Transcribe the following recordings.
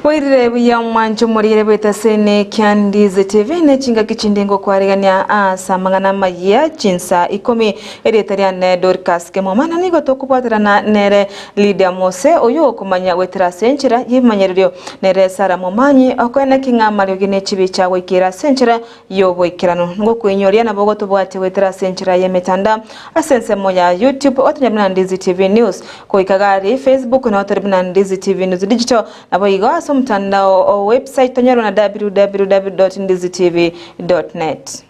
Wairire buya mwancho morire bwetasene Kyandizi TV ne chinga kichindingo kwaregania asa mangana maya chinsa 10 eretariane Dorcas Kemomana nigo tokubwaterana nere Lydia Mose oyo okumanya wetera senchera yimanyererio nere Sara Momanyi okwena king'ama ryogine chibicha gwikira senchera yoboikerano ngo kuinyoria nabo gotubwate wetera senchera ya mitandao asense moya YouTube otanyabna Ndizi TV News koikagari Facebook na otanyabna Ndizi TV News Digital nabo igo aso mtandao o website tonyoro na www.ndizitv.net.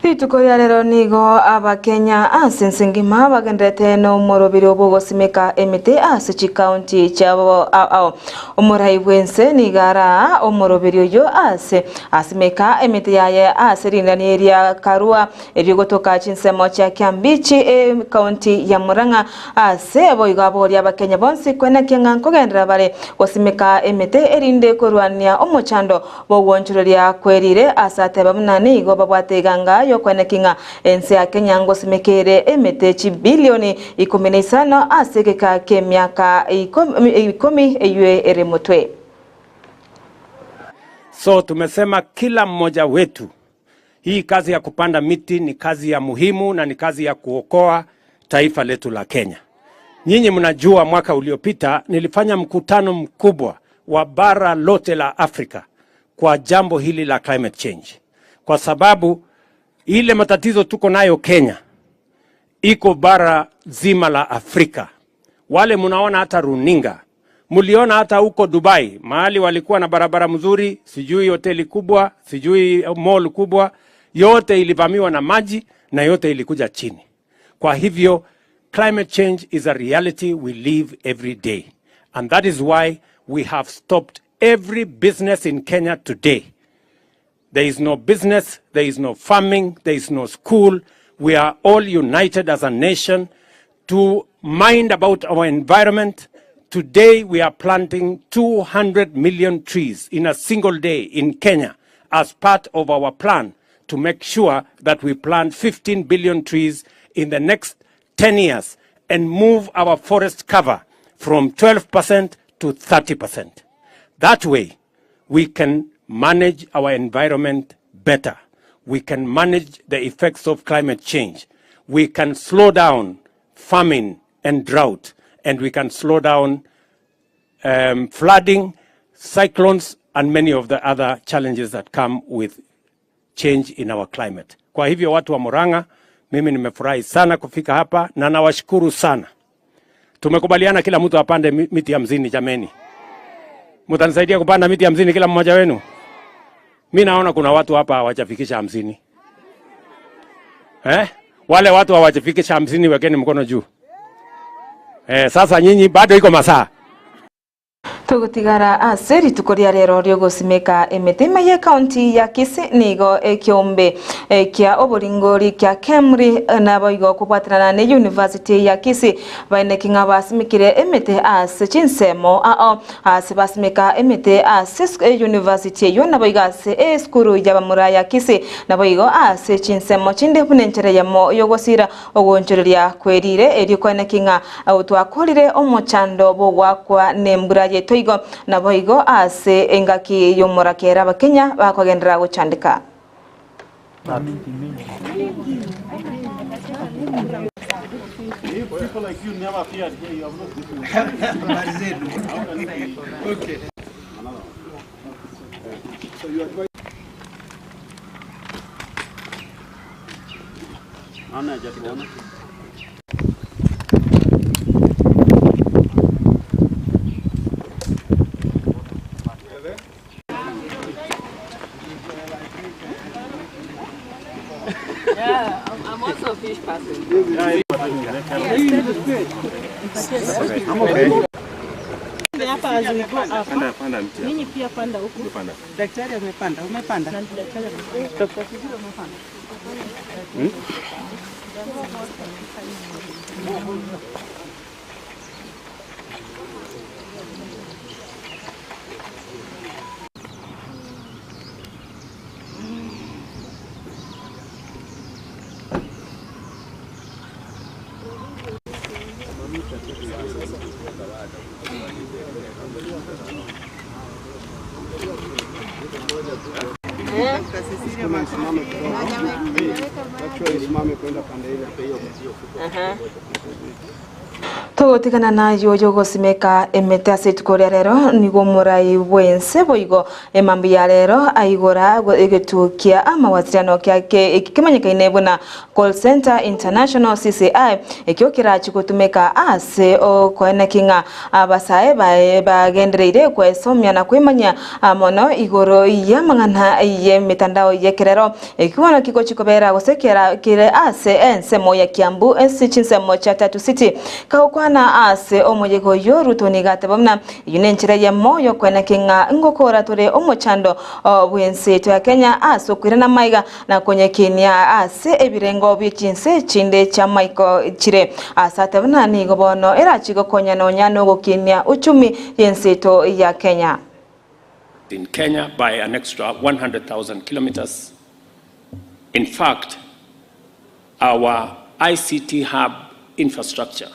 Rituko rya rero nigo abakenya ase ensengima bagendete no morobiri obogosimeka emete ase chikaunti chabo ao omorai bwense nigara omorobiri oyo ase asimeka emete yaye ase rindani ria Karua eryogotoka chinsemo cha Kiambichi e kaunti ya Murang'a ase boigo abori abakenya bonsi kwena kenga nkogendera bare gosimeka emete erinde korwania omochando bogwonchoreria kwerire ase ateba munani igo babwate iganga yokwene kinga ense ya Kenya ngosimekere emete chi bilioni 15 asekeka ke miaka 10 eywe eremotwe. So tumesema kila mmoja wetu, hii kazi ya kupanda miti ni kazi ya muhimu na ni kazi ya kuokoa taifa letu la Kenya. Nyinyi mnajua mwaka uliopita nilifanya mkutano mkubwa wa bara lote la Afrika kwa jambo hili la climate change, kwa sababu ile matatizo tuko nayo Kenya iko bara zima la Afrika. Wale mnaona hata runinga, mliona hata huko Dubai mahali walikuwa na barabara mzuri, sijui hoteli kubwa, sijui mall kubwa, yote ilivamiwa na maji na yote ilikuja chini. Kwa hivyo climate change is a reality we live every day, and that is why we have stopped every business in Kenya today. There is no business, there is no farming, there is no school. We are all united as a nation to mind about our environment. Today we are planting 200 million trees in a single day in Kenya as part of our plan to make sure that we plant 15 billion trees in the next 10 years and move our forest cover from 12% to 30%. That way we can manage our environment better. We can manage the effects of climate change. We can slow down famine and drought, and we can slow down flooding, cyclones, and many of the other challenges that come with change in our climate. Kwa hivyo watu wa Murang'a, mimi nimefurahi sana kufika hapa na nawashukuru sana. Tumekubaliana kila mtu apande miti 50 jameni. Mtanisaidia kupanda miti 50 kila mmoja wenu? Mimi naona kuna watu hapa hawajafikisha 50. Wale watu hawajafikisha 50 wekeni mkono juu. Sasa nyinyi bado iko masaa. Tugutigara ase rituko ria rero riogosimeka emete ya county ya Kisii nigo ekiombe kia oboringori kia Kemri nabo igo kubwatanana ne University ya Kisii baine kinga basimikire emete ase chinsemo ao ase basimeka emete ase university yo nabo igo ase eskuru ya bamura ya Kisii nabo igo ase chinsemo chinde bunenchera yamo yogosira ogonchoreria kwerire eriko kinga twakorire omochando bogwakwa nembura yeto igo nabo igo ase engaki yomorakera abakenya bakogendera guchandika. People like you never appeared here, you have not. Okay. So you are going. Ana jatuona. Yeah, I'm also a fish person. I'm okay. Ninyi pia panda huku. Daktari amepanda, umepanda. Daktari amepanda. Isimame kidogo. Actually isimame kwenda pande ile. Tugutigana nayo yogosimeka emete ase rituko ria rero nigo murai bwense boigo emambi ya rero aigora egetuo kia amawasiliano kiake kimanyikaine buna Call Center International CCI ekio kirachi gutumika ase okoenekinga abasae bae bagendereire kwesomia na kwimanya mono igoro ya mang'ana ye mitandao yekerero ekiwana kiko chikobera gose kire ase ensemo ya Kiambu ensi chinsemo cha Tatu City kaukwana ase omuyego yo Ruto nigateba muna yune ya moyo kwenekinga ngokora tore omochando bwense to ya Kenya ase okwirana maiga na konyekinia ase ebirengo by'echinse chinde cha maiko chire ase buna nigo bono erachigo konya nonya nogokinia uchumi yense to ya Kenya. In Kenya by an extra 100,000 kilometers. In fact, our ICT hub infrastructure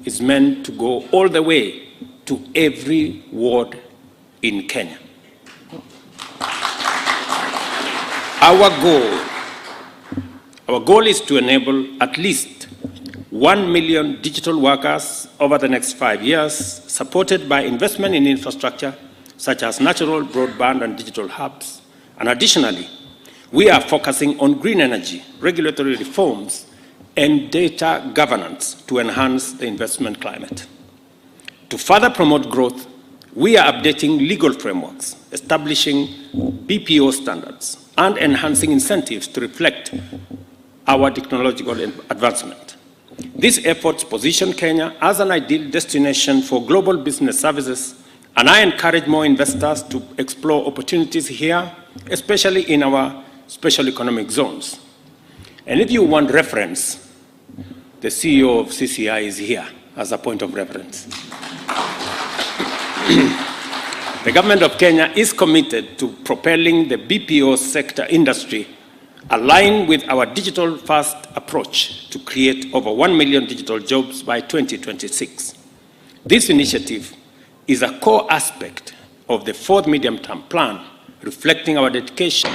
is meant to go all the way to every ward in Kenya. Our goal is to enable at least 1 million digital workers over the next 5 years, supported by investment in infrastructure such as natural broadband and digital hubs. And additionally, we are focusing on green energy, regulatory reforms, and data governance to enhance the investment climate. To further promote growth, we are updating legal frameworks, establishing BPO standards, and enhancing incentives to reflect our technological advancement. These efforts position Kenya as an ideal destination for global business services, and I encourage more investors to explore opportunities here, especially in our special economic zones. And if you want reference, the CEO of CCI is here as a point of reference. The government of Kenya is committed to propelling the BPO sector industry aligned with our digital first approach to create over 1 million digital jobs by 2026. This initiative is a core aspect of the fourth medium-term plan, reflecting our dedication.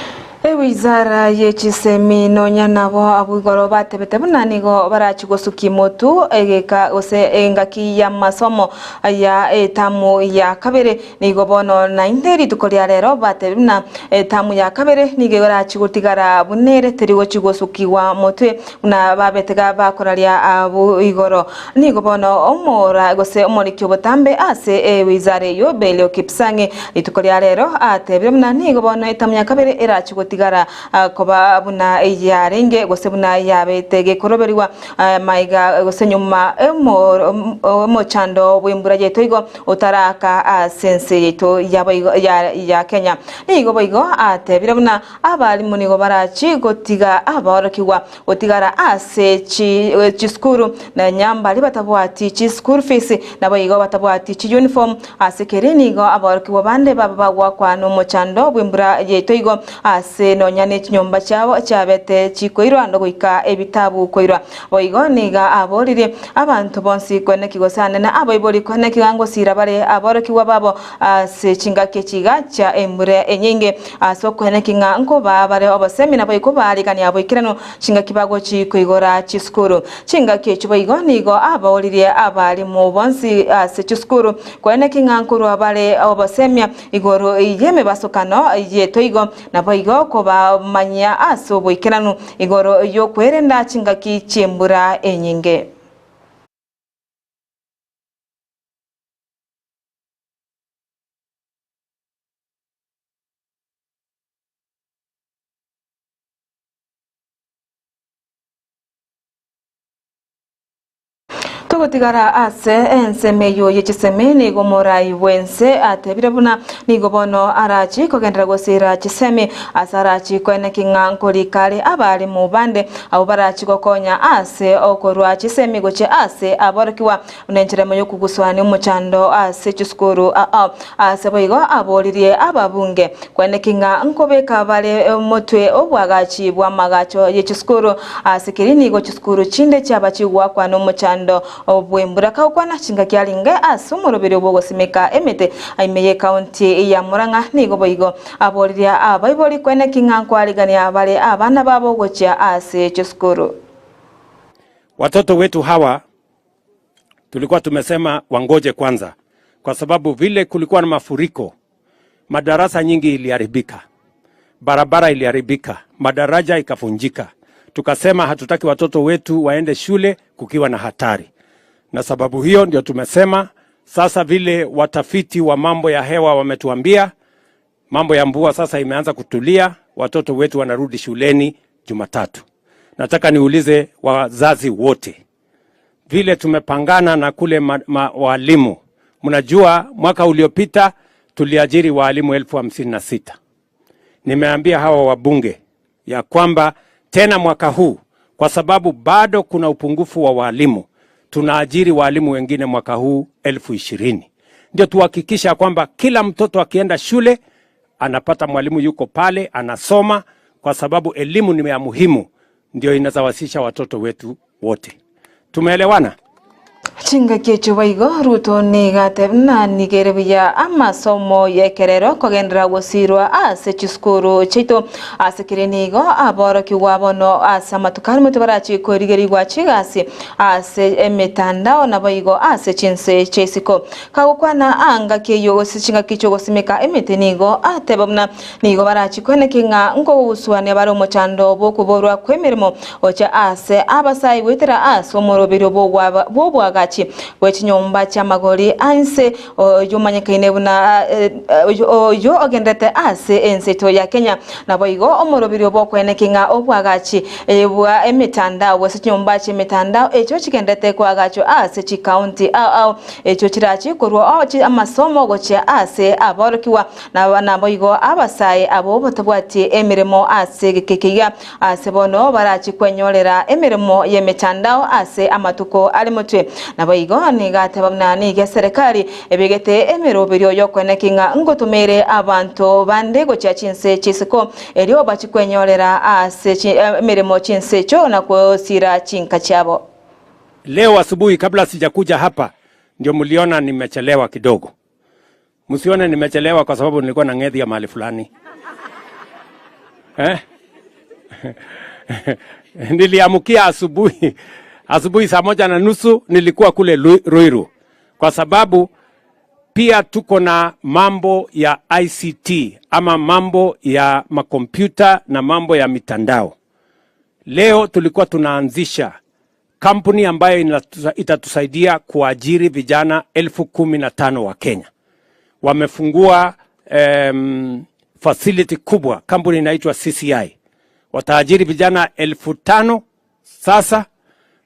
Wizara yechisemi nonya nabo abugoro batebete buna nigo barachigosuki motu egeka gose engaki ya masomo ya etamu ya kabere nigo bono na inderi rituko ria rero batebuna etamu ya kabere nigo barachigotigara bunere terigo chigosukiwa motwe buna babetega bakoraria abu igoro nigo bono omora gose omorikio botambe ase wizara yo Belio Kipsangi rituko ria rero atebire buna nigo bono etamu ya kabere erachigo tigara koba buna yarenge gose buna yabete gekoroberiwa maiga gose nyuma omochando bw'imbura yeto igo otaraka asense yeto ya Kenya nigo boigo atebire buna abarimu nigo barachi gotiga abarokigwa otigara ase chiskuru na nyambari batabwati chi school fees nabo igo batabwati chi uniform ase kere nigo abarokigwa bande baba bagwa kwa nomochando bw'imbura yeto igo ase nonya nechinyomba chabo chabete chikoirwa ndogoika ebitabu koirwa boigo niga aborire abantu bonsi kwene kigosane na aboibori kwene kigango sira bare aborokigwa babo ase chingake chiga cha embure enyinge aso kwene kinga nko babare obosemi nabo iko barigani aboikirano chingaki bago chikoigora chiskuru chingaki chiboigo nigo aborire abarimu bonsi ase chiskuru kwene kinga nkuru abare obosemia igoro yeme basokano yetoigo nabo igo koba manya aso boikeranu igoro yo kwerenda chingaki chimbura enyinge. Tugotigara ase enseme yo yechiseme nigo morai wense atebire buna nigo bono arachi kogendera gosira chiseme asarachi kwene kinga nkolikale abali mu bande abo barachi gokonya ase okorwa chiseme goche ase aborokiwa unencheremo yo kuguswana omuchando ase chiskuru ase boigo aboririe ababunge kwene kinga nkobeka bale motwe obwagachi bwa magacho yechiskuru ase kiri nigo chiskuru chinde kyabachigwa kwa nomuchando Obwembura kagokwana chingaki aringe ase omoroberi obwogosimeka emete aime ye county ya Murang'a nigo boigo aboriria abaibori kwene king'a nkwarigania bare abana babo gochia ase chisukuru. Watoto wetu hawa tulikuwa tumesema wangoje kwanza, kwa sababu vile kulikuwa na mafuriko, madarasa nyingi iliharibika, barabara iliharibika, madaraja ikafunjika. Tukasema hatutaki watoto wetu waende shule kukiwa na hatari, na sababu hiyo ndio tumesema sasa, vile watafiti wa mambo ya hewa wametuambia, mambo ya mvua sasa imeanza kutulia, watoto wetu wanarudi shuleni Jumatatu. Nataka niulize wazazi wote, vile tumepangana na kule walimu, mnajua mwaka uliopita tuliajiri waalimu 56,000. Nimeambia hawa wabunge ya kwamba tena mwaka huu, kwa sababu bado kuna upungufu wa walimu, tunaajiri walimu wengine mwaka huu 20,000, ndio tuhakikisha kwamba kila mtoto akienda shule anapata mwalimu yuko pale anasoma, kwa sababu elimu ni ya muhimu, ndio inazawasisha watoto wetu wote. Tumeelewana? Chingaki echo boigo Ruto niga na nigere buya amasomo yekerero kogendera gosirwa ase chisukuru chiaito ase kere nigo aborokigwa bono ase amatukano moto barachi korigerigwa chigasi ase emitandao nabo igo ase chinse chiasiko kagokwana angaki eyo gose chingaki echo gosimeka emete nigo ateba buna nigo barachi kweneki ng'a nkoguswania bare omochando bokoborwa kwa emeremo ocha ase abasai goetera ase omoroberi bobwagachi bwechinyomba chiamagori anse oyomanyekaine buna oyo ogendete ase ense ya Kenya nabo igo omoroberi obokweneki ng'a obwagachi bwa emitandao gose chinyomba chi'emitandao echo chigendete kwagacho ase chikaunti ao echo chirachi korwa amasomo gochia ase aborokiwa nabo igo abasai abo batabwati emirimo ase gekekiga ase bono barachi kwenyorera emirimo y'emitandao ase amatuko ari motwe nabo igo nigateba buna niga serikali ebegete emeroberi oyo kweneki ng'a ngotumere abantu bande gochia chinse chisiko erio bachikwenyorera ase emirimo chinse cho na kusira chinka chabo. Leo asubuhi kabla sijakuja hapa ndio mliona nimechelewa kidogo. Msione nimechelewa kwa sababu nilikuwa na ng'edhi ya mahali fulani. Niliamkia asubuhi 1:30 nilikuwa kule Ruiru, kwa sababu pia tuko na mambo ya ICT ama mambo ya makompyuta na mambo ya mitandao. Leo tulikuwa tunaanzisha kampuni ambayo itatusaidia kuajiri vijana 15,000 wa Kenya. Wamefungua facility kubwa, kampuni inaitwa CCI. Wataajiri vijana 5,000 sasa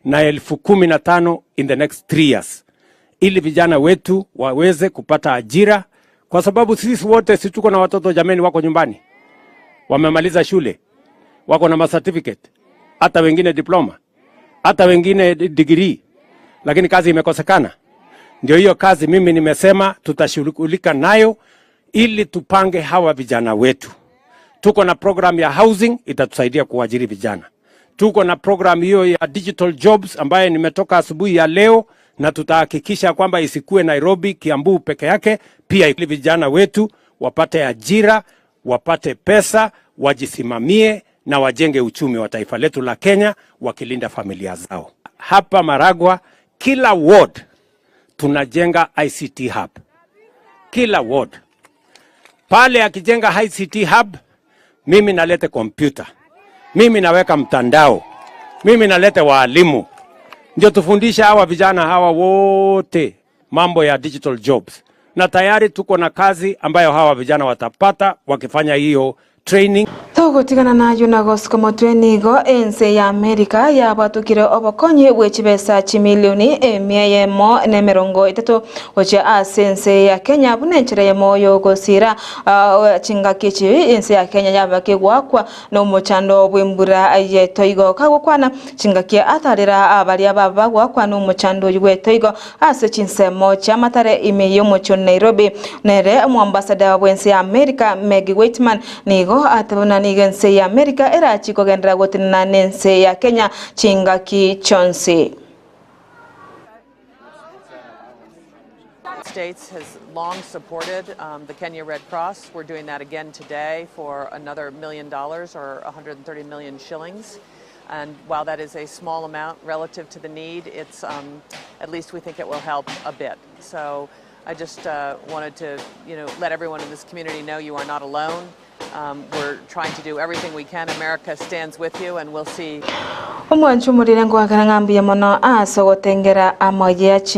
na 15,000 in the next 3 years, ili vijana wetu waweze kupata ajira, kwa sababu sisi wote si tuko na watoto jameni, wako nyumbani, wamemaliza shule, wako na certificate, hata wengine diploma, hata wengine degree, lakini kazi imekosekana. Ndio hiyo kazi mimi nimesema tutashughulika nayo ili tupange hawa vijana wetu. Tuko na program ya housing itatusaidia kuajiri vijana. Tuko na program hiyo ya digital jobs ambayo nimetoka asubuhi ya leo, na tutahakikisha kwamba isikue Nairobi, Kiambu peke yake, pia ili vijana wetu wapate ajira, wapate pesa, wajisimamie na wajenge uchumi wa taifa letu la Kenya wakilinda familia zao. Hapa Maragua kila ward tunajenga ICT hub. Kila ward. Pale akijenga ICT hub, mimi nalete kompyuta, mimi naweka mtandao, mimi nalete walimu, ndio tufundishe hawa vijana hawa wote mambo ya digital jobs. Na tayari tuko na kazi ambayo hawa vijana watapata wakifanya hiyo training. Togotigana nayo na gosiko motwe nigo ense ya Amerika yabatukire obokonyi bwe chibesa chimilioni 130 gochia ase ense ya Kenya buna enchera yemo yogosira chingaki chibi ense ya Kenya yabakegwakwa n'omochando bw'embura yetoigo kagokwana chingaki atarera abaria babagwakwa n'omochando gwetoigo ase chinsemo chiamatare ime y'omochio Nairobi nere omoambasada bw'ense ya Amerika Meg Whitman nigo atabona nigo ense ya Amerika erachi kogendera gotenena n'ense ya Kenya chingaki chonsi. States has long supported the Kenya Red Cross. We're doing that again today for another $1 million or 130 million shillings. And while that is a small amount relative to the need, it's at least we think it will help a bit. So I just wanted to let everyone in this community know you are not alone. We're trying to do everything we can. America stands with you, and we'll see Omwanchi omorire ngoakana ng'a mbuya mono ase ogotengera amoye.